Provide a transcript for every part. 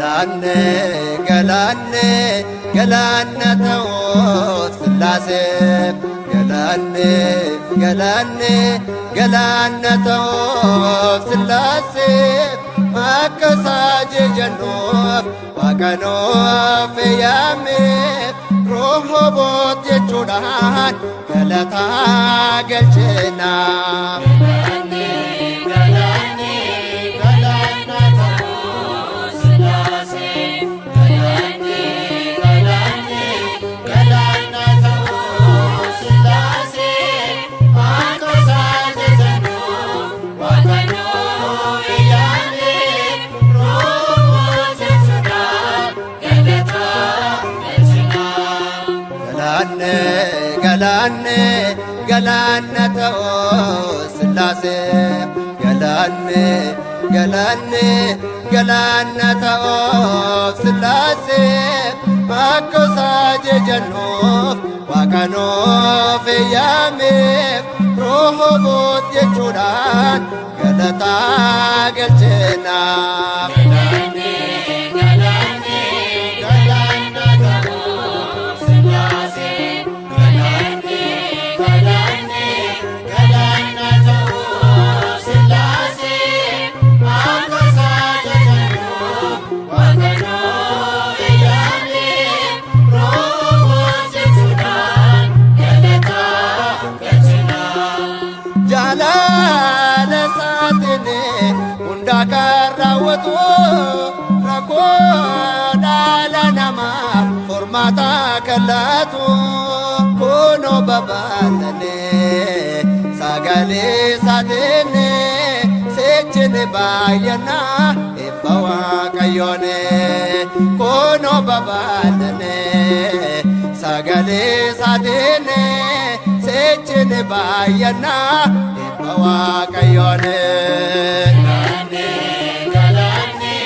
Galaanne galaanne galaanna ta'uuf Sillaasee galaanne galaanne galaanna ta'uuf Sillaasee akka isaa jejannuuf Waaqa nuuf eeyyameef Roohoboot jechuudhaan galataa galchina. Galaanne galaanne galaanna ta'uu Sillaasee galaanne galaanne galaanna ta'uu Sillaasee akka isaa jejannuuf Waaqa nuuf eeyyameef Roohoboot jechuudhaan galataa galchina. Galaanne galaanne galaanna ta'uu Sillaasee galaanne galaanne galaanna ta'uu Sillaasee akka isaa jejannuuf Waaqa nuuf eeyyameef Roohoboot jechuudhaan galataa galchina. Galaanne galaanne galaanna ta'uu Sillaasee galaanne galaanne galaanna ta'uu Sillaasee akka isaa jejannuuf Waaqa nuuf eeyyameef Roohoboot jechuudhaan galataa galchina. Jaalala isaatiin hundaa kan raawwatu rakkoo dhala namaa furmaata kan laatu kunoo babal'anee sagalee isaatiin sechine baay'annaa eebba Waaqayyoon kunoo babal'anee sagalee isaatiin sechine baay'annaa eebba Waaqayyoon. Galaanne galaanne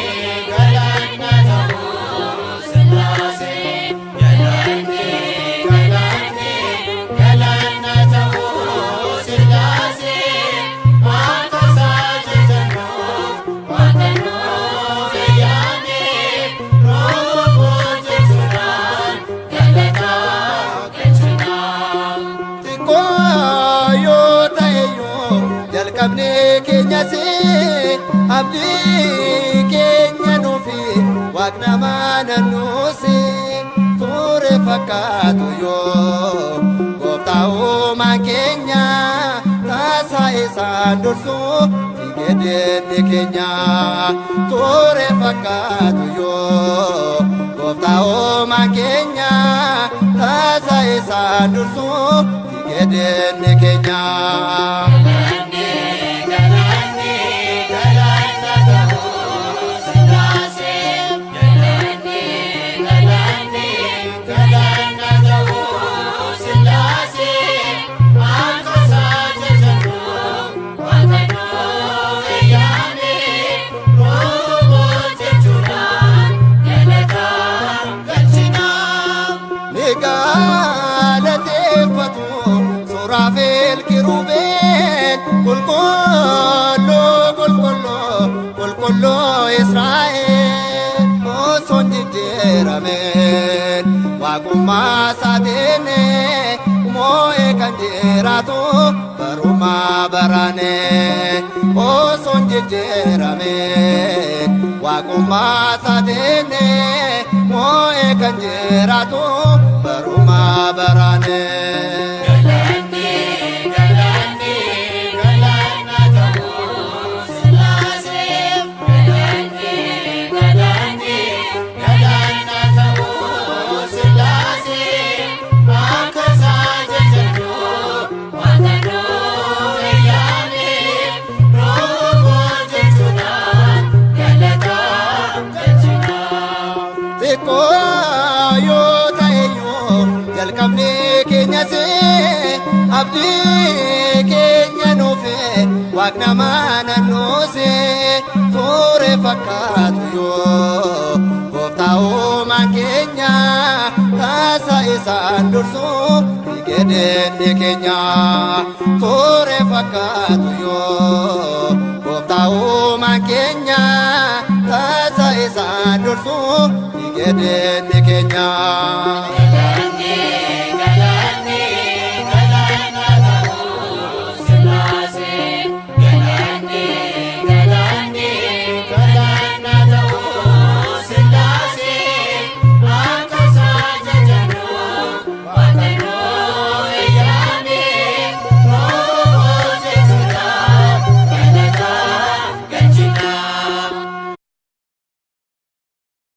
galaanna ta'uu Sillaasee galaanne galaanne galaanna ta'uu Sillaasee akka isaa jejannuuf Waaqa nuuf eeyyameef Roohoboot jechuudhaan galataa galchina. Xiqqoo yoo ta'eyyuu jalqabni keenyas abdii keenya nuufi Waaqni amanannus ture fakkaatu yoo gooftaa uumaa keenya taasaa isaan dursu fiigee keenya ture fakkaatu yoo gooftaa uumaa keenya taasaa isaan dursu fiigee keenya. Galaanne galaanne galaanna ta'uu Sillaasee galaanne galaanne galaanna ta'uu Sillaasee akka isaa jejannuuf Waaqa nuuf eeyyameef Roohoboot jechuudhaan galataa galchina. Ni galateeffatu Suraafeel Kiruubeel qulqulluu qulqulluu qulqulluu Israa'el osoo hin jijjiirameen waaqummaa isaatiin moo'ee kan jiraatu barumaa barane osoo hin jijjiirameen waaqummaa isaatiin moo'ee kan jiraatu barumaa barane. Galaanne galaanne galaanna ta'uu Sillaasee galaanne galaanne galaanna ta'uu Sillaasee akka isaa jejannuuf Waaqa nuuf eeyyameef Roohoboot jechuudhaan galataa galchina. Xiqqoo yoo ta'eyyuu jalqabni keenyas abdii keenya nuufi Waaqni amanannus ture fakkaatu yoo gooftaa uumaa keenya taasaa isaan dursu fiigee keenya ture fakkaatu yoo gooftaa uumaa keenya taasaa Isaan dursu fiigee deemni keenya.